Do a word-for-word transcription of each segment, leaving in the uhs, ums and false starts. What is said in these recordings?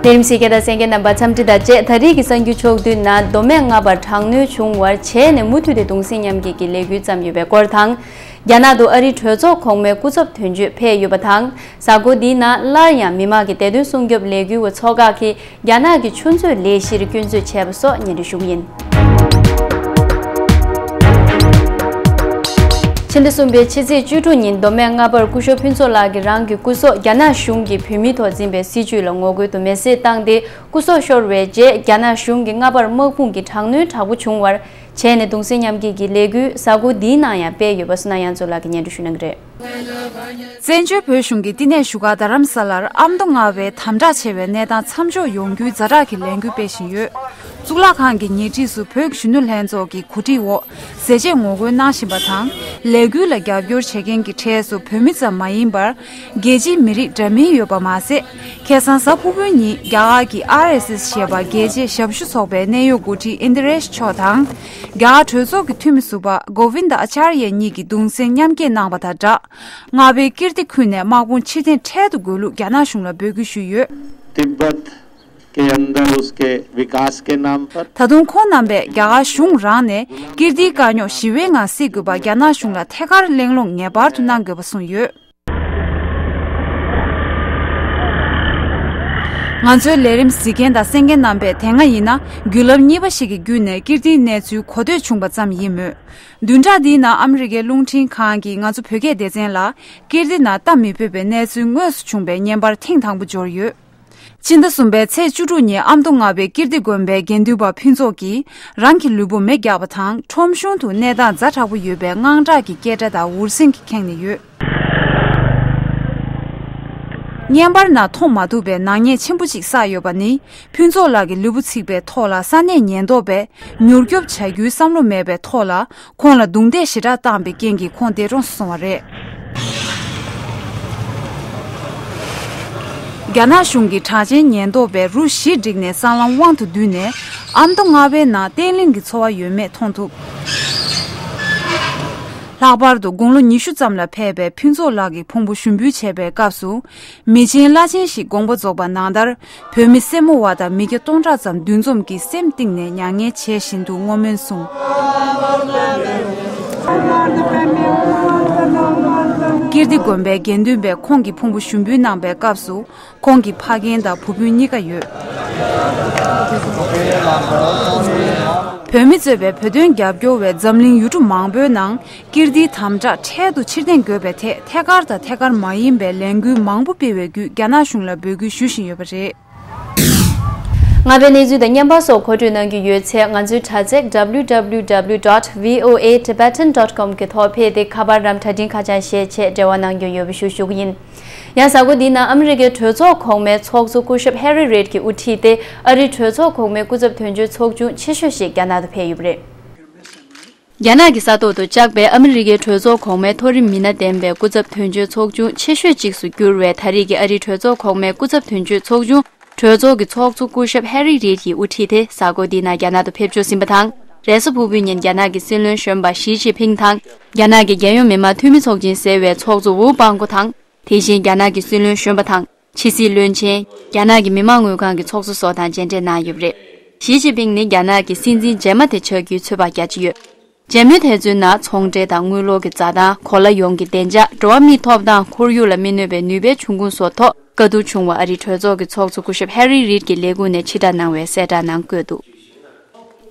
ལས་རིམ་གཟིགས་མཁན་དང་གསན་མཁན་རྣམ་པ་འཚམས་འདྲི་དང་བཅས། ད་རེས་ཀྱི་གསར་འགྱུར་ཕྱོགས་བསྡུས་ནང་མདོ་སྨད་རྔ་བར་དྲག་གནོན་བྱུང་བར་བྱས་ནས་མུ་མཐུད་དེ་གདུང་སེམས་མཉམ་སྐྱེད་ཀྱི་ལས་འགུལ་བརྩམས་ཡོད་པའི་སྐོར་དང་། རྒྱ་ནག་ཏུ་ཨ་རིའི་གྲོས་ཚོགས་གོང་མའི་སྐུ་ཚབ་དོན་གཅོད་ཕེབས་ཡོད་པ་དང་། གཟའ་འཁོར་འདིའི་ནང་སླར་ཡང་མི་དམངས་ཀྱི་བདེ་དོན་སྲུང་སྐྱོབ་ལས་འགུལ་བ་ཚོ་ཁག་གིས་རྒྱ་ནག་གི་ཆུ་མཛོད་ལས་གཞིར་སྐྱོན་བརྗོད་བྱས་པ་སོགས་སྙན་སྒྲོན་ཞུ་གི་ཡིན། ཕྱི་ཟླ་གསུམ་པའི་ཕྱི་ཚེས་བཅུ་དྲུག་ཉིན་མདོ་སྨད་རྔ་བར་སྐུ་ཞབས་ཕུན་ཚོགས་ལགས་ཀྱིས་རང་གི་སྐུ་སྲོག་རྒྱ་ནག་གཞུང་གིས་བོད་མིའི་ཐོག་འཛིན་པའི་སྲིད་བྱུས་ལ་ངོ་རྒོལ་དུ་མེ་བསྲེགས་བཏང་སྟེ། སྐུ་སྲོག་ཤོར་བའི་རྗེས་རྒྱ་ནག་གཞུང་གིས་རྔ་བར་དམག་དཔུང་གི་དྲག་གནོན་དྲག་པོ་བྱུང་བར་བྱས་ནས་གདུང་སེམས་མཉམ་སྐྱེད་ཀྱི་ལས་འགུལ་གཟའ་འཁོར་འདིའི་ནང་ཡང་སྤེལ་ཡོད་པ་བསོད་ནམས་དབྱངས་མཚོ་ལགས་ཀྱིས་སྙན་སྒྲོན་ཞུ་གནང་གི་རེད། བཙན་བྱོལ་བོད་གཞུང་གི་བསྟི་གནས་བཞུགས་སྒར་རྡ་རམ་ས་ལར་ཨ་མདོ་རྔ་བའི་དམ་དྲག་ཆེ་བའི་གནས་སྟངས་མཚམས་འཇོག་ཡོང་རྒྱུའི་ཛ་དྲག་གི་ལས་འགུལ་སྤེལ་བཞིན་ཡོད། གཙུག་ལག་ཁང་གི་ཉེ་འཁྲིས་སུ་བོད་ཀྱི་གཞོན་ནུ་ལྷན་ཚོགས་ཀྱི་གོ་སྒྲིག་འོག་ཟས་བཅད་ངོ་རྒོལ་གནང་བཞིན་པ་དང་། ལས་འགུལ་ལ་རྒྱབ་སྐྱོར་བྱེད་མཁན་གྱི་གྲས་སུ་བོད་མི་ཙམ་མ་ཡིན་པར། རྒྱལ་སྤྱིའི་མི་རིགས་འདྲ་མིན་ཡོད་པ་མ་ཟད། ཁ་སང་གཟའ་ཕུར་བུའི་ཉིན་རྒྱ་གར་གྱི་ཨར་ཨེས་ཨེས་ཞེས་པ་རྒྱལ་སྤྱིའི་ཞབས་ཞུ་ཚོགས་པའི་གནད་ཡོད་འགོ་ཁྲིད་ཨིན་དི་རེཤ་མཆོག་དང་། རྒྱ་གར་གྲོས་ཚོགས་ཀྱི་འཐུས་མི་ཟུར་པ་གོ་བིན་ད་ཨ་ཅཱར་ཡ་གཉིས་ཀྱིས་གདུང་སེམས་མཉམ་སྐྱེད་གནང་བ་དང་སྦྲགས། རྔ་བའི་ཀིརྟི་ཁུལ་ནས་དམག་དཔུང་ཕྱིར་འཐེན་འཕྲལ་དུ་དགོས་ལུགས་རྒྱ་ནག་གཞུང་ལ་འབོད་སྐུལ་ཞུས་ཡོད། तिब्बत के अंदर उसके विकास के नाम पर ད་དུང་ཁོང་རྣམ་པས་རྒྱ་གར་གཞུང་རང་ནས་ཀིརྟིའི་དཀའ་རྙོག་ཞི་བའི་ངང་སེལ་དགོས་པ་རྒྱ་ནག་གཞུང་ལ་ཐད་ཀར་གླེང་སློང་ངེས་པར་དུ་གནང་དགོས་པ་གསུངས་ཡོད། ང་ཚོའི་ལས་རིམ་གཟིགས་མཁན་དང་གསན་མཁན་རྣམ་པས་དེ་སྔ་ཡིན་ན་བརྒྱུད་ལམ་གཉིས་པ་ཞིག་གི་བརྒྱུད་ནས་ཀིརྟིའི་གནས་ཚུལ་གོ་ཐོས་བྱུང་བ་ཙམ་ཡིན་མོད། བདུན་ཕྲག་འདིའི་ནང་ཨ་མི་རི་ཀའི་རླུང་འཕྲིན་ཁང་གིས་ང་ཚོ་བོད་སྐད་སྡེ་ཚན་ལ་ཀིརྟི་ནང་ལྟ་མི་ཕོད་པའི་གནས་ཚུལ་དངོས་སུ་བྱུང་བའི་བརྙན་པར་ཐེངས་དང་པོ་འབྱོར་ཡོད། སྤྱི་ཟླ་གསུམ་པའི་ཚེས་བཅུ་དྲུག་ཉིན་ཨ་མདོ་རྔ་བའི་ཀིརྟི་དགོན་པའི་དགེ་འདུན་པ་ཕུན་ཚོགས་ཀྱིས་རང་གི་ལུས་པོ་མེ་བརྒྱབ་པ་དང་ཁྲོམ་གཞུང་དུ་གནས་སྟངས་ཛ་དྲག་པོ་ཡོད་པའི་དངངས་སྐྲག་གི་སྐད་སྒྲ་དང་འུར་ཟིང་གིས་ཁེངས་ནས་ཡོད། བརྙན་པར་ནང་མཐོང་མ་ཐུབ་པའི་ནག་ཉེས་ཆེན་པོ་གཅིག་བསགས་ཡོད་པ་ནི། ཕུན་ཚོགས་ལགས་ཀྱི་ལུས་པོ་འཚིག་པའི་ཐོག་ལ་ས་གནས་ཉེན་རྟོག་པས་མྱུར་སྐྱོབ་བྱ་རྒྱུའི་བསམ་བློ་མེད་པའི་ཐོག་ལ། ཁོང་ལ་རྡུང་རྡེག་ཞེ་དྲག་བཏང་པའི་རྐྱེན་གྱིས་ཁོང་འདས་གྲོངས་སུ་སོང་བ་རེད། རྒྱ་ནག་གཞུང་གི་དྲག་ཅན་ཉེན་རྟོག་པས་རུ་བཞི་བསྒྲིགས་ནས་སྲང་ལམ་དབང་དུ་བསྡུས་ནས་ཨ་མདོ་རྔ་བའི་ནང་བརྟན་ལྷིང་གི་ཚོར་བ་ཡོད་མེད་མཐོང་ཐུབ། ལྷག་པར་དུ་དགུང་ལོ་ཉི་ཤུ་ཙམ་ལ་ཕེབས་པའི་ཕུན་ཚོགས་ལགས་ཀྱི་ཕུང་པོ་ཞུ་འབུལ་བྱས་པའི་སྐབས་སུ། མི་ཆེན་བླ་ཆེན་ཞིག་དགོངས་པ་རྫོགས་པ་ནང་ལྟར། བོད་མི་སེར་མོ་བ་དང་མི་སྐྱ་སྟོང་ཕྲག་ཙམ་འདུ་འཛོམས་ཀྱིས་སེམས་གཏིང་ནས་མྱ་ངན་བྱེད་བཞིན་དུ་བསྔོ་སྨོན་གསུངས། ཀིརྟི་དགོན་པའི་དགེ་འདུན་པས་ཁོང་གི་ཕུང་པོ་ཞུ་འབུལ་གནང་པའི་སྐབས་སུ། ཁོང་གི་ཕ་རྒན་དང་བུ་སྤུན་གཉིས་ཀ་ཡོད། བོད་མི་གཙོས་པའི་བོད་དོན་རྒྱབ་སྐྱོར་བས་འཛམ་གླིང་ཡུལ་གྲུ་མང་པོའི་ནང་། ཀིརྟིའི་དམ་དྲག་འཕྲལ་དུ་ཕྱིར་འཐེན་དགོས་པའི་ཐད་ཐད་ཀར་དང་ཐད་ཀར་མ་ཡིན་པའི་ལས་འགུལ་མང་པོ་སྤེལ་བའི་བརྒྱུད་རྒྱ་ནག་གཞུང་ལ་འབོད་སྐུལ་ཞུ་བཞིན་ཡོད་པ་རེད། རྔ་བའི་གནས་ཚུལ་དང་བརྙན་པར་སོགས་མཁོ་སྤྲོད་གནང་རྒྱུ་ཡོད་ཚེ་ང་ཚོའི་དྲ་ཚིགས་W W W dot V O A Tibetan dot com གི་ཐོག་ཕེབས་ཏེ་ཁ་པར་རམ་དྲ་འཕྲིན་ཁ་བྱང་བཞེས་ཆེད་འབྲེལ་བ་གནང་རྒྱུ་ཡོད་པ་ཞུ་ཞུ་གི་ཡིན། ཡང་གཟའ་འཁོར་འདིའི་ནང་ཨ་མི་རི་ཀའི་གྲོས་ཚོགས་གོང་མའི་ཚོགས་གཙོ་སྐུ་ཞབས་ཧེ་རི་རེད་ཀྱིས་དབུ་ཁྲིད་དེ་ཨ་རིའི་གྲོས་ཚོགས་གོང་མའི་སྐུ་ཚབ་དོན་གཅོད་ཚོགས་ཆུང་ཆེ་ཤོས་ཤིག་རྒྱ་ནག་ཏུ་ཕེབས་ཡོད་པ་རེད། རྒྱ་ནག་གི་ས་ཐོག་ཏུ་བཅགས་པའི་ཨ་མི་རི་ཀའི་གྲོས་ཚོགས་གོང་མའི་མཐོ་རིམ་མི་སྣ་ལྡན་པའི་སྐུ་ཚབ་དོན་གཅོད་ཚོགས་ཆུང་ཆེ་ཤོས་གཅིག་སུ་གྱུར་བའི་ད་རེས་ཀྱི་ཨ་རིའི་གྲོས་ཚོགས་གོང་མའི་སྐུ་ཚབ་དོན་གཅོད་ཚོགས་ཆུང་གྲོས་ཚོགས་ཀྱི་ཚོགས་གཙོ་སྐུ་ཞབས་ཧེ་རི་རེད་ཀྱིས་དབུ་ཁྲིད་དེ་གཟའ་འཁོར་འདིའི་ནང་རྒྱ་ནག་ཏུ་ཕེབས་འབྱོར་ཟིན་པ་དང་། རེས་གཟའ་ཕུར་བུའི་ཉིན་རྒྱ་ནག་གི་སྲིད་བློན་གཞོན་པ་ཞི་ཅིན་ཕིང་དང་། རྒྱ་ནག་གི་རྒྱལ་ཡོངས་མི་དམངས་འཐུས་མི་ཚོགས་ཆེན་ཟེར་བའི་ཚོགས་གཙོ་ཝུའུ་པང་ཀོ་དང་། དེ་བཞིན་རྒྱ་ནག་གི་སྲིད་བློན་གཞོན་པ་དང་། ཕྱི་སྲིད་བློན་ཆེན། རྒྱ་ནག་གི་མི་དམངས་དངུལ་ཁང་གི་ཚོགས་གཙོ་སོགས་དང་མཇལ་འཕྲད་གནང་ཡོད་པ་རེད། ཞི་ཅིན་ཕིང་ནི་རྒྱ་ནག་གི་སྲིད་འཛིན་རྗེས་མ་དེ་ཆགས་རྒྱུའི་ཚོད་དཔག་རྒྱག་གི་ཡོད། མཇལ་མོལ་དེ་ཚོའི་ནང་ཚོང་འབྲེལ་དང་དངུལ་ལོར་གྱི་འཛའ་ཐང་། གོ་ལ་ཡོངས་ཀྱི་བདེ་འཇགས། འགྲོ་བ་མིའི་ཐོབ་ཐང་། ཁོར་ཡུག་ལ་མི་གནོད་པའི་ནུས་པའི་འབྱུང་ཁུངས་སོགས་ཐོག་བཀའ་བསྡུར་བྱུང་བ་ཨ་རིའི་གྲོས་ཚོགས་ཀྱི་ཚོགས་གཙོ་སྐུ་ཞབས་ཧེ་རི་རིད་ཀྱི་ལས་ཁུངས་ནས་ཕྱིར་བསྒྲགས་གནང་བའི་གསལ་བསྒྲགས་ནང་བཀོད་འདུག་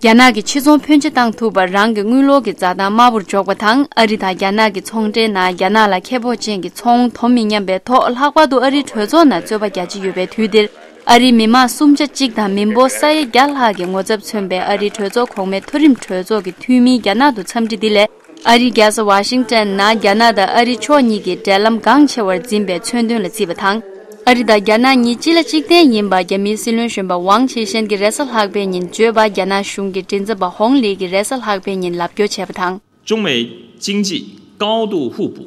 རྒྱ་ནག་གི་ཕྱི་ཚོང་ཕོན་ཆེ་བཏང་ཐུབ་པར་རང་གི་དངུལ་ལོར་གྱི་འཛའ་ཐང་དམའ་བོར་འཇོག་པ་དང་། ཨ་རི་དང་རྒྱ་ནག་གི་ཚོང་འབྲེལ་ནང་རྒྱ་ནག་ལ་ཁེ་སྤོགས་ཅན་གྱི་ཚོང་དོ་མི་མཉམ་པའི་ཐོག་ལྷག་པར་དུ་ཨ་རིའི་གྲོས་ཚོགས་ནང་རྩོད་པ་རྒྱག་གཞི་ཡོད་པའི་དུས་འདིར། ཨ་རིའི་མི་མང་སུམ་ཆ་གཅིག་དང་མི་འབོར་ས་ཡ་བརྒྱ་ལྷག་གི་ངོ་ཚབ་མཚོན་པའི་ཨ་རིའི་གྲོས་ཚོགས་གོང་མའི་མཐོ་རིམ་གྲོས་ཚོགས་ཀྱི་འཐུས་མིའི་རྒྱ་ནག་ཏུ་འཚམས་འདྲི་འདི་ལས། ཨ་རིའི་རྒྱལ་ས་ཝ་ཤིང་ཏན་ནང་རྒྱ་ནག་དང་ཨ་རི་ཕྱོགས་གཉིས་ཀྱི་འབྲེལ་ལམ་འགངས་ཆེ་བར་འཛིན་པའི་མཚོན་དོན་ལ་བརྩིས་པ་དང་། ཨ་རི་དང་རྒྱ་ནག་གཉིས་སྤྱི་ལ་གཅིག་བརྟེན་ཡིན་པ་རྒྱ་མིའི་སྲིད་བློན་གཞོན་པ་ཝང་ཆི་ཧྲན་གྱིས་རེས་གཟའ་ལྷག་པའི་ཉིན་བརྗོད་པ། རྒྱ་ནག་གཞུང་གི་མགྲིན་ཚབ་པ་ཧོང་ལི་གིས་རེས་གཟའ་ལྷག་པའི་ཉིན་ལབ་སྐྱོར་བྱས་པ་དང་། 中美经济高度互补，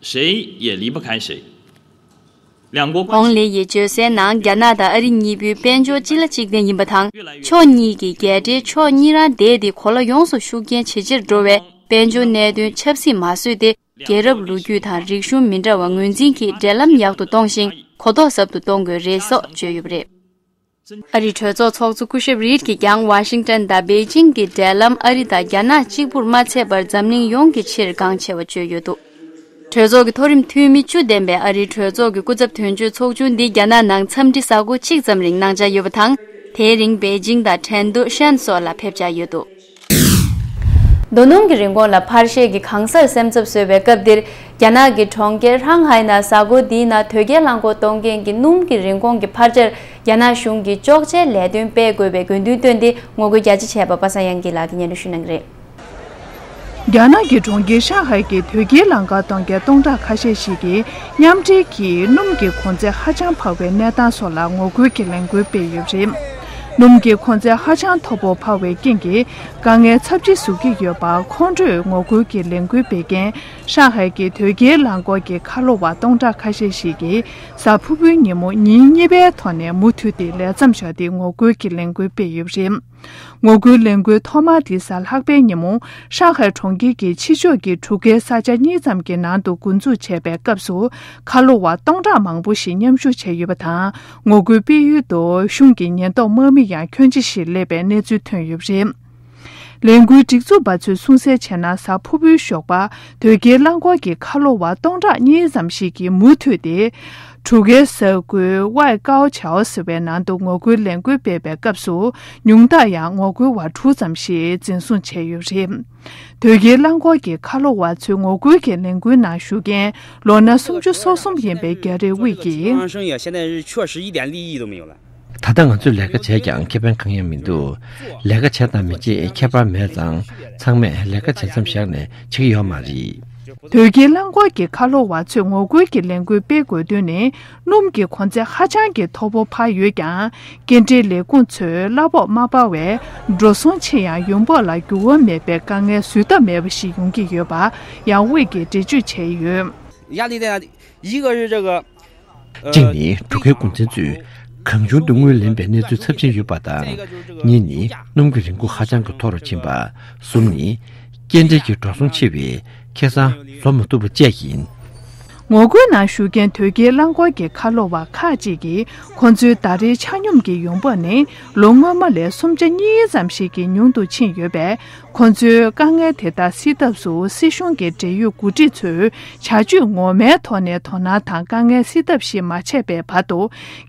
谁也离不开谁。两国关系 ཧོང་ལི་ཡིས་བརྗོད་གསལ་ནང་རྒྱ་ནག་དང་ཨ་རི་གཉིས་པོའི་དཔལ་འབྱོར་སྤྱི་ལ་གཅིག་བརྟེན་ཡིན་པ་དང་། ཕྱོགས་གཉིས་ཀྱི་རྒྱལ་སྤྱིའི་ཕྱོགས་གཉིས་རང་བསྡད་དེ་གོ་ལ་ཡོངས་སུ་ཤུགས་རྐྱེན་ཇེ་ཆེར་འགྲོ་བའི་དཔལ་འབྱོར་གནད་དོན་ཆབ་སྲིད་མ་བཟོས་ཏེ། རྒྱལ་རབས་ལོ་རྒྱུས་དང་རིག་གཞུང་མི་འདྲ་བ་ངོས་འཛིན་གྱིས་འབྲེལ་ལམ་ཡག་ཏུ་གཏོང་ཞིང་གོ་རྟོགས་ཟབ་ཏུ་གཏོང་དགོས་རེད་སོགས་བརྗོད་ཡོད་པ་རེད། ཨ་རིའི་གྲོས་ཚོགས་ཚོགས་གཙོ་སྐུ་ཞབས་རིད་ཀྱིས་ཀྱང་ཝ་ཤིང་ཏན་དང་པེ་ཅིང་གི་འབྲེལ་ལམ་ཨ་རི་དང་རྒྱ་ནག་གཅིག་པུར་མ་ཚད་པར་འཛམ་གླིང་ཡོངས་ཀྱི་ཕྱིར་འགངས་ཆེ་བ་བརྗོད་ཡོད་འདུག་གྲོས་ཚོགས་ཀྱི་མཐོ་རིམ་འཐུས་མི་བཅུ་ལྡན་པའི་ཨ་རིའི་གྲོས་ཚོགས་ཀྱི་སྐུ་ཚབ་དོན་གཅོད་ཚོགས་ཆུང་འདི་རྒྱ་ནག་ནང་འཚམས་འདྲི་ས་གོ་གཅིག་ཙམ་རིང་གནང་འཆར་ཡོད་པ་དང་། དེའི་རིང་པེ་ཅིང་དང་ཁྲེན་ཏུ་ཤན་སོགས་ལ་ཕེབས་འཆར་ཡོད་འདུག་རྡོ་སྣུམ་གྱི་རིན་གོང་ལ་འཕར་ཤེས་ཀྱི་གང་སར་སེམས་འཚབ་བཟོས་པའི་སྐབས་འདིར། རྒྱ་ནག་གི་གྲོང་ཁྱེར་ཧྲང་ཧའེ་ནང་གཟའ་འཁོར་འདིའི་ནང་དོས་སྐྱེལ་རླངས་འཁོར་གཏོང་མཁན་གྱི་སྣུམ་གྱི་རིན་གོང་གི་འཕར་ཆར་རྒྱ་ནག་གཞུང་གིས་གཅོག་མཆན་ལས་དོན་སྤེལ་དགོས་པའི་དགོས་འདུན་བཏོན་ཏེ་ངོ་རྒོལ་རྒྱ་ཆེ་བྱས་པ་པ་སངས་དབྱངས་སྐྱིད་ལགས་ཀྱིས་སྙན་སྒྲོན་ཞུ་གནང་གི་རེད། རྒྱ་ནག་གི་གྲོང་ཁྱེར་ཧྲང་ཧའེ་གྱི་དོས་སྐྱེལ་རླངས་འཁོར་གཏོང་མཁན་སྟོང་ཕྲག་ཁ་ཤས་ཤིག་གིས་མཉམ་འབྲེལ་གྱིས་སྣུམ་གྱི་གོང་ཚད་ཧ་ཅང་འཕར་བའི་གནས་སྟངས་སོགས་ལ་ངོ་རྒོལ་གྱི་ལས་འགུལ་སྤེལ་ཡོད་པ་རེད། སྣུམ་གྱི་གོང་ཚད་ཧ་ཅང་མཐོ་པོ་འཕར་བའི་རྐྱེན་གྱིས་དཀའ་ངལ་ཚབས་ཆེ་བཟོ་གི་ཡོད་པར་ཁོང་ཁྲོས་ངོ་རྒོལ་གྱི་ལས་འགུལ་སྤེལ་མཁན་ཧྲང་ཧའེ་གྱི་དོས་སྐྱེལ་རླངས་འཁོར་གྱི་ཁ་ལོ་བ་སྟོང་ཕྲག་ཁ་ཤས་ཤིག་གིས་གཟའ་ཕུར་བུའི་ཉིན་མོ་ཉིན་གཉིས་པའི་ཐོག་ནས་མུ་མཐུད་དེ་ལས་མཚམས་བཞག་སྟེ་ངོ་རྒོལ་གྱི་ལས་འགུལ་སྤེལ་ཡོད་པ་རེད། ངོ་རྒོལ་ལས་འགུལ་ཐོག་མ་དེ་གཟའ་ལྷག་པའི་ཉིན་མོ་ཧྲང་ཧའེ་གྲོང་ཁྱེར་གྱི་ཕྱི་ཕྱོགས་ཀྱི་གྲུ་ཁའི་ས་ཆ་གཉིས་ཙམ་གྱི་ནང་དུ་འགོ་འཛུགས་བྱས་པའི་སྐབས་སུ་ཁ་ལོ་བ་སྟོང་ཕྲག་མང་པོ་ཞིག་མཉམ་ཞུགས་བྱས་ཡོད་པ་དང་། ངོ་རྒོལ་སྤེལ་ཡུལ་དུ་གཞུང་གི་ཉེན་རྟོག་དམག་མི་ཡང་ཁྱོན་ཆེ་ཞིག་སླེབས་པའི་གནས་ཚུལ་ཐོན་ཡོད་པ་རེད། ལས་འགུལ་སྒྲིག་འཛུགས་པ་ཚོས་གསུང་གསལ་བྱས་ན། གཟའ་ཕུར་བུའི་ཞོགས་པ་དོས་སྐྱེལ་རླངས་འཁོར་གྱི་ཁ་ལོ་བ་སྟོང་ཕྲག་གཉིས་ཙམ་ཞིག་གིས་མུ་མཐུད་དེ། གྲུ་ཁའི་ས་ཁུལ་ཝའེ་ཀའོ་ཆའོ་ཟེར་བའི་ནང་དུ་ངོ་རྒོལ་ལས་འགུལ་སྤེལ་བའི་སྐབས་སུ། ཉུང་མཐར་ཡང་ངོ་རྒོལ་བ་དྲུག་ཙམ་ཞིག་འཛིན་བཟུང་བྱས་ཡོད་པ་རེད། དོས་སྐྱེལ་རླངས་འཁོར་གྱི་ཁ་ལོ་བ་ཚོའི་ངོ་རྒོལ་གྱི་ལས་འགུལ་ནང་ཞུགས་མཁན་ལོ་ན་སུམ་ཅུ་སོ་གསུམ་ཡིན་པའི་རྒྱ་རི་ཝི་གིས། 当然生意啊，现在是确实一点利益都没有了。 ད་ལྟ་ང་ཚོས་ལས་ཀ་བྱས་ཀྱང་ཁེ་ཕན་གང་ཡང་མི་འདུག་ལས་ཀ་བྱས་དང་མི་བྱེད་ཁྱད་པར་མེད་ཙང་། ཚང་མས་ལས་ཀ་བྱེད་མཚམས་བཞག་ནས་བྱེད་ཀྱི་ཡོད་མ་རེད། དོས་སྐྱེལ་རླངས་འཁོར་གྱི་ཁ་ལོ་བ་ཚོས་ངོ་རྒོལ་གྱི་ལས་འགུལ་སྤེལ་དགོས་དོན་ནི། སྣུམ་གྱི་གོང་ཚད་ཧ་ཅང་གི་མཐོ་པོ་འཕར་ཡོད་ཀྱང་། སྐྱེལ་འདྲེན་ལས་ཁུངས་ཚོས་གླ་ཕོགས་མ་སྤར་བས། འགྲོ་སོང་ཆེ་ཡང་ཡོང་འབབ་ལ་འགྱུར་བ་མེད་པའི་དཀའ་ངལ་བཟོད་ཐབས་མེད་པ་ཞིག་ཡོང་གི་ཡོད་པ་ཡང་ཝི་གིས་འགྲེལ་བརྗོད་བྱས་ཡོད། 压力在哪里？一个是这个 གཅིག་ནི་གྲུ་ཁའི་གུང་ཚན་ཚོས་གང་བྱུང་དུ་དངུལ་ལེན་པའི་གནས་ཚུལ་ཚབས་ཆེན་ཡོད་པ་དང་། གཉིས་ནི་སྣུམ་གྱི་རིན་གོང་ཧ་ཅང་གི་མཐོ་རུ་ཕྱིན་པ། གསུམ་ནི་སྐྱེལ་འདྲེན་གྱི་འགྲོ་སོང་ཆེ་བས་ཁེ་བཟང་བཟོ་མ་ཐུབ་པ་བཅས་ཡིན། ངོ་རྒོལ་ནང་ཞུགས་མཁན་དོས་སྐྱེལ་རླངས་འཁོར་གྱི་ཁ་ལོ་བ་ཁག་ཅིག་གིས་ཁོ་ཚོའི་ཟླ་རེའི་ཆ་སྙོམས་ཀྱི་ཡོང་འབབ་ནི་ལོ་སྔོན་མ་ལས་སུམ་ཆ་གཉིས་ཙམ་ཞིག་གིས་ཉུང་དུ་ཕྱིན་ཡོད་པས། ཁོ་ཚོའི་དཀའ་ངལ་དེ་དག་སེལ་ཐབས་སུ་སྲིད་གཞུང་གི་འབྲེལ་ཡོད་འགོ་ཁྲིད་ཚོས་བྱ་སྤྱོད་ངོ་མའི་ཐོག་ནས་དོ་སྣང་དང་དཀའ་ངལ་སེལ་ཐབས་ཤིག་མ་བྱས་པའི་བར་དུ།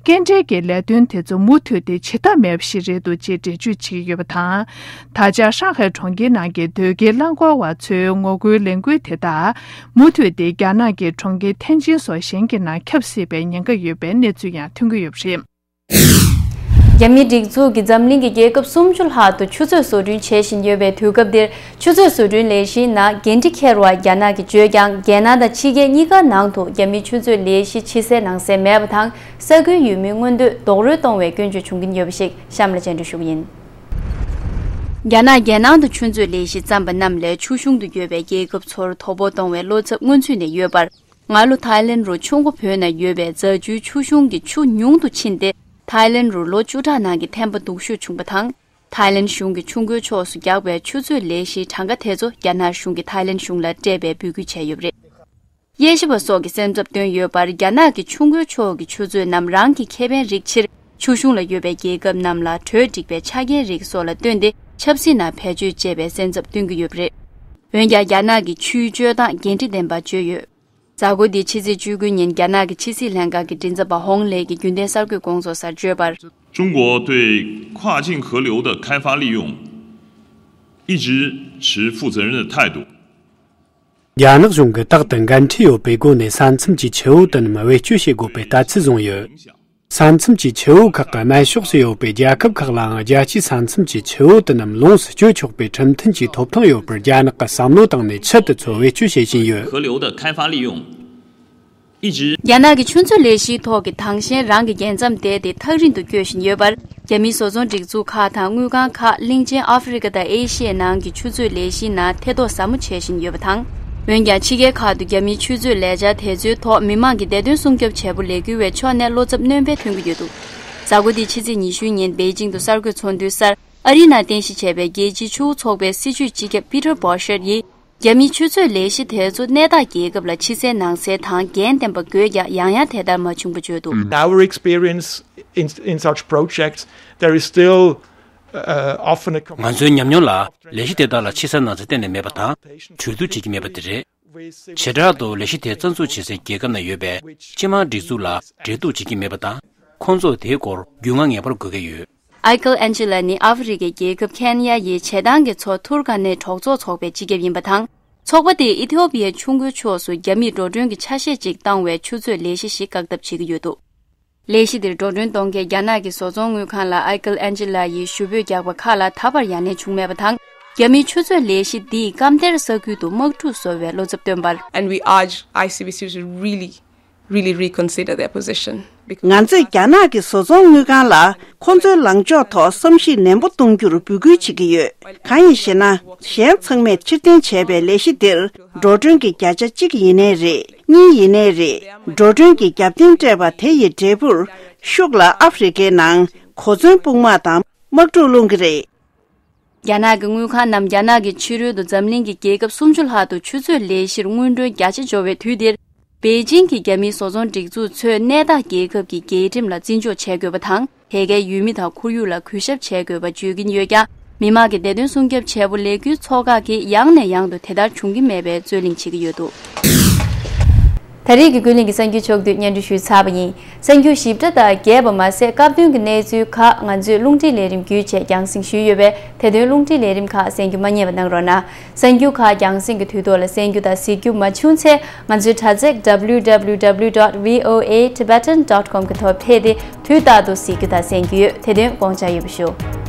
སྐྱེལ་འདྲེན་གྱི་ལས་དོན་དེ་ཚོ་མུ་མཐུད་དེ་བྱེད་ཐབས་མེད་པ་ཞིག་རེད་འདུག་ཅེས་འགྲེལ་བརྗོད་བྱེད་ཀྱི་ཡོད་པ་དང་། ད་ཆ་ཧྲང་ཧའེ་གྲོང་ཁྱེར་ནང་གི་དོས་སྐྱེལ་རླངས་འཁོར་བ་ཚོའི་ངོ་རྒོལ་ལས་འགུལ་དེ་དག་མུ་མཐུད་དེ་རྒྱ་ནག་གི་གྲོང་ཁྱེར་ཐེན་ཅིན་སོགས་གཞན་གྱི་ནང་ཁྱབ་སྲིད་པའི་ཉེན་ཁ་ཡོད་པའི་གནས་ཚུལ་ཡང་ཐོན་གྱི་ཡོད་པ་རེད། རྒྱ་མིའི་སྒྲིག་འཛུགས་ཀྱིས་འཛམ་གླིང་གི་རྒྱལ་ཁབ་སུམ་ཅུ་ལྷག་ཏུ་ཆུ་ཚོད་བཟོ་སྐྲུན་བྱེད་བཞིན་ཡོད་པའི་དུས་སྐབས་འདིར། ཆུ་ཚོད་བཟོ་སྐྲུན་ལས་གཞིའི་ནང་འགན་འཁྲི་འཁྱེར་བར་རྒྱ་ནག་གིས་བརྗོད་ཀྱང་། རྒྱལ་ནང་དང་ཕྱི་རྒྱལ་གཉིས་ཀ་ནང་དུ་རྒྱ་མིའི་ཆུ་མཛོད་ལས་གཞི་ཕྱི་གསལ་ནང་གསལ་མེད་པ་དང་། ས་ཁུལ་ཡུལ་མིའི་མངོན་འདོད་རྡོག་རོལ་གཏོང་བའི་སྐྱོན་བརྗོད་བྱུང་གིན་ཡོད་པ་ཞིག་གཤམ་ལ་སྤྱན་འབུལ་ཞུ་གི་ཡིན། རྒྱ་ནག་རྒྱལ་ནང་དུ་ཆུ་མཛོད་ལས་གཞི་བརྩམས་པ་རྣམས་ལས་ཆུ་གཞུང་དུ་ཡོད་པའི་རྒྱལ་ཁབ་ཚོར་དོ་ཕོག་གཏོང་བའི་བློ་འཚབ་སྔོན་ཚུད་ནས་ཡོད་པར། སྔ་ལོ་ཐའི་ལེན་རུ་ཆུ་མགོ་བོད་ནང་ཡོད་པའི་རྫ་ཆུའི་ཆུ་གཞུང་གི་ཆུ་ཉུང་དུ་ཕྱིན་ཏེ། ཐའི་ལེན་རུ་ལོ་བཅུ་ཕྲག་ནང་གི་ཐན་པ་སྡུག་ཤོས་བྱུང་པ་དང་། ཐའི་ལེན་གཞུང་གིས་ཆུ་མགོའི་ཕྱོགས་སུ་རྒྱག་པའི་ཆུ་མཛོད་ལས་གཞིའི་གྲངས་ཀ་དེ་ཚོ་རྒྱ་ནག་གཞུང་གིས་ཐའི་ལེན་གཞུང་ལ་སྤྲད་པའི་འབོད་སྐུལ་བྱས་ཡོད་པ་རེད། དབྱེ་ཞིབ་པ་སོགས་ཀྱིས་སེམས་འཚབ་བཏོན་ཡོད་པར། རྒྱ་ནག་གིས་ཆུ་མགོའི་ཕྱོགས་ཀྱི་ཆུ་མཛོད་རྣམས་རང་གི་ཁེ་ཕན་རིགས་ཕྱིར། ཆུ་གཞུང་ལ་ཡོད་པའི་རྒྱལ་ཁབ་རྣམས་ལ་གྲོས་སྒྲིག་པའི་ཆ་རྐྱེན་རིགས་སོགས་ལ་བསྟུན་ཏེ། ཆབ་སྲིད་ནང་བེད་སྤྱོད་བྱེད་པའི་སེམས་འཚབ་བཏོན་གྱི་ཡོད་པ་རེད། འོན་ཀྱང་། རྒྱ་ནག་གིས་ཆུའི་སྤྱོད་སྟངས་འགན་འཁྲི་ལྡན་པ་བརྗོད་ཡོད། གཟའ་འཁོར་འདིའི་ཕྱི་ཚེས་བཅུ་དགུ་ཉིན་རྒྱ་ནག་གི་ཕྱི་སྲིད་ལྷན་ཁང་གི་མགྲིན་ཚབ་པ་ཧོང་ལེ་གིས་རྒྱུན་ལྡན་གསར་འགོད་སྐོང་ཚོགས་སར་བརྗོད་པར། 中国对跨境河流的开发利用一直持负责任的态度。 རྒྱ་ནག་གཞུང་གིས་རྟག་ཏུ་འགན་འཁྲི་ཡོད་པའི་སྒོ་ནས་ས་མཚམས་ཀྱི་ཆུ་བོ་དེ་རྣམས་བེད་སྤྱོད་བྱེད་དགོས་པའི་ལྟ་ཚུལ་བཟུང་ཡོད། ས་མཚམས་ཀྱི་ཆུ་བོ་ཁག་གི་སྨད་ཕྱོགས་སུ་ཡོད་པའི་རྒྱལ་ཁབ་ཁག་ལའང་རྒྱལ་སྤྱིའི་ས་མཚམས་ཀྱི་ཆུ་བོ་དེ་རྣམས་ལོངས་སུ་སྤྱོད་ཆོག་པའི་ཁྲིམས་མཐུན་གྱི་ཐོབ་ཐང་ཡོད་པར་རྒྱ་ནག་གིས་བསམ་བློ་བཏང་ནས་ཆུ་དེ་ཚོ་བེད་སྤྱོད་བྱེད་བཞིན་ཡོད། 河流的开发利用一直 རྒྱ་ནག་གི་ཆུ་མཛོད་ལས་གཞིའི་ཐོག་གི་དྭངས་ཤེལ་རང་གི་རྒྱལ་མཚམས་བསྡད་དེ་ཐག་རིང་དུ་སྐྱོད་བཞིན་ཡོད་པར། རྒྱ་མིའི་བཟོ་ཚོང་སྒྲིག་འཛུགས་ཁག་དང་དངུལ་ཁང་ཁག་གླིང་ཆེན་ཨ་ཧྥེ་རི་ཁ་དང་ཨེ་ཤི་ཡའི་ནང་གི་ཆུ་མཛོད་ལས་གཞིའི་ནང་ཐེ་གཏོགས་ཟབ་མོ་བྱེད་བཞིན་ཡོད་པ་དང་། འོན་ཀྱང་། ཕྱི་རྒྱལ་ཁག་ཏུ་རྒྱ་མིའི་ཆུ་མཛོད་ལས་འཆར་དེ་ཚོའི་ཐོག་མི་མང་གི་བདེ་དོན་སྲུང་སྐྱོབ་བྱེད་པོ་ལས་འགུལ་བའི་ཕྱོགས་ནས་བློ་འཚབ་སྣོན་སྤེལ་ཐོན་གྱི་ཡོད་འདུག་གཟའ་འཁོར་འདིའི་ཕྱི་ཚེས་ཉི་ཤུའི་ཉིན་པེ་ཅིང་དུ་གསར་འགོད་ཚོགས་འདུའི་སར། ཨ་རིའི་ནང་རྟེན་གཞི་བྱས་པའི་རྒྱལ་སྤྱིའི་ཆུ་བོ་ཚོགས་པའི་སྲིད་བྱུས་སྤྱི་ཁྱབ་པི་ཏར་བྷོ་ཤར་ཡིས། རྒྱ་མིའི་ཆུ་མཛོད་ལས་གཞི་དེ་ཚོ་གནས་བདག་རྒྱལ་ཁབ་ལ་ཕྱི་གསལ་ནང་གསལ་དང་འགན་ལྡན་པ་དགོས་ཀྱང་ཡང་ཡང་དེ་ལྟར་མ་བྱུང་བ་བརྗོད་འདུག། Our experience in, in such projects, there is still, uh, often a ང་ཚོའི་ཉམས་མྱོང་ལ་ལས་གཞི་དེ་དག་ལ་ཕྱི་གསལ་ནང་གསལ་གཏན་ནས་མེད་པ་དང་། གྲོས་བསྡུར་བྱེད་ཀྱི་མེད་པ་དེ་རེད། བྱེ་བྲག་ཏུ་ལས་གཞི་དེ་རྩ་འཛུགས་བྱེད་སའི་རྒྱལ་ཁབ་ན་ཡོད་པའི་སྤྱི་དམངས་སྒྲིག་འཛུགས་ལ་འབྲེལ་གཏུག་བྱེད་ཀྱི་མེད་པ་དང་། ཁོང་ཚོར་དེའི་སྐོར་རྒྱུས་མངའ་ངེས་པར་དགོས་ཀྱི་ཡོད། ཨའི་ཀལ་ཨན་ཇི་ལ་ནི་ཨ་ཧྥེ་རི་ཁའི་རྒྱལ་ཁབ་ཁེན་ཡ་ཡི་བྱེ་ཐང་གི་མཚོ་ཐུར་ཀ་ནེ་གྲོགས་ཚོགས་ཚོགས་པའི་སྤྱི་ཁྱབ་ཡིན་པ་དང་། ཚོགས་པ་དེས་ཨི་ཐི་ཡོ་པི་ཡའི་ཆུ་མགོའི་ཕྱོགས་སུ་རྒྱ་མིས་འགྲོ་གྲོན་གྱི་ཆ་ཤས་ཅིག་བཏང་བའི་ཆུ་མཛོད་ལས་གཞི་ཞིག་བཀག་སྡོམ་བྱེད་ཀྱི་ཡོད་འདུག། ལས་གཞི་དེར་འགྲོ་གྲོན་གཏོང་མཁན་རྒྱ་ནག་གི་བཟོ་ཚོང་དངུལ་ཁང་ལ་ཨའི་ཀལ་ཨན་ཇི་ལ་ཡིས་ཞུ་འབོད་བརྒྱབ་པ་ཁག་ལ་ད་བར་ཡ་ལན་བྱུང་མེད་པ་དང་། རྒྱ་མིའི་ཆུ་མཛོད་ལས་གཞི་འདིས་སྐམ་ཐེར་ས་ཁུལ་དུ་དམག་འཁྲུག་བཟོ་བའི་བློ་འཚབ་བཏོན་པར། And we urge I C B C to really, really reconsider their position. Because ང་ཚོས་རྒྱ་ནག་གི་བཟོ་ཚོང་དངུལ་ཁང་ལ་ཁོ་ཚོའི་ལངས་ཕྱོགས་ཐོག་བསམ་གཞིག་ནན་པོ་གཏོང་རྒྱུར་འབོད་སྐུལ་བྱེད་ཀྱི་ཡོད། གང་ཡིན་ཞེ་ན། གཞན་ཚང་མས་ཕྱིར་འཐེན་བྱས་པའི་ལས་གཞི་འདིར་འགྲོ་གྲོན་གྱི་བརྒྱ་ཆ་གཅིག་ཡིན་ནའི་རེད། གཉིས་ཡིན་ནའི་རེད། འགྲོ་གྲོན་གྱི་རྒྱབ་རྟེན་སྤྲད་པ་དེ་ཡི་འབྲས་བུར་ཤུགས་ལ་ཨ་ཧྥེ་རི་ཁའི་ནང་གོ་མཚོན་དཔུང་དམག་དང་དམག་འཁྲུག་སློང་གི་རེད། རྒྱ་ནག་གི་དངུལ་ཁང་རྣམས་རྒྱ་ནག་གི་ཕྱི་རོལ་དུ་འཛམ་གླིང་གི་རྒྱལ་ཁབ་སུམ་ཅུ་ལྷག་ཏུ་ཆུ་མཛོད་ལས་གཞིར་སྔོན་འགྲོའི་བརྒྱ་ཆ་འབྱོར་བའི་དུས་འདིར། པེ་ཅིང་གིས་རྒྱ་མིའི་བཟོ་ཚོང་སྒྲིག་འཛུགས་ཚོས་གནས་བདག་རྒྱལ་ཁབ་ཀྱི་རྒྱལ་ཁྲིམས་ལ་བརྩི་འཇོག་བྱེད་དགོས་པ་དང་། དེ་གའི་ཡུལ་མི་དང་ཁོར་ཡུག་ལ་གུས་ཞབས་བྱེད་དགོས་པ་བརྗོད་ཀྱིན་ཡོད་ཀྱང་། མི་དམངས་ཀྱི་བདེ་དོན་སྲུང་སྐྱོབ་བྱེད་པོ་ལས་འགུལ་ཚོགས་ཁག་གིས་ཡང་ནས་ཡང་དུ་དེ་ལྟར་འབྱུང་གི་མེད་པའི་རྩོད་གླེང་བྱེད་ཀྱི་ཡོད་འདུག། ད་རེས་ཀྱི་ཀུན་གླེང་གི་གསར་འགྱུར་ཕྱོགས་བསྡུས་སྙན་སྒྲོན་ཞུས་ཚར་བ་ཡིན། གསར་འགྱུར་ཞིབ་ཕྲ་དང་རྒྱས་པ་མ་ཟད་སྐབས་དོན་གྱི་གནས་ཚུལ་ཁག་ང་ཚོའི་རླུང་འཕྲིན་ལས་རིམ་བརྒྱུད་བཅས་རྒྱང་སྲིང་ཞུས་ཡོད་པས། དེ་དོན་རླུང་འཕྲིན་ལས་རིམ་ཁག་གསན་རྒྱུ་མ་བསྙེལ་བ་གནང་རོགས་གནང་། གསར་འགྱུར་ཁག་རྒྱང་སྲིང་གི་དུས་ཐོག་ལ་གསན་རྒྱུ་དང་གཟིགས་རྒྱུ་མ་བྱུང་ཚེ། ང་ཚོའི་དྲ་ཚིགས་W W W dot V O A Tibetan dot com གི་ཐོག་ཕེབས་ཏེ་དུས་རྟག་ཏུ་གཟིགས་རྒྱུ་དང་གསན་རྒྱུ་ཡོད། དེ་དོན་དགོངས་འཇགས་ཡོད་པ་ཞུ།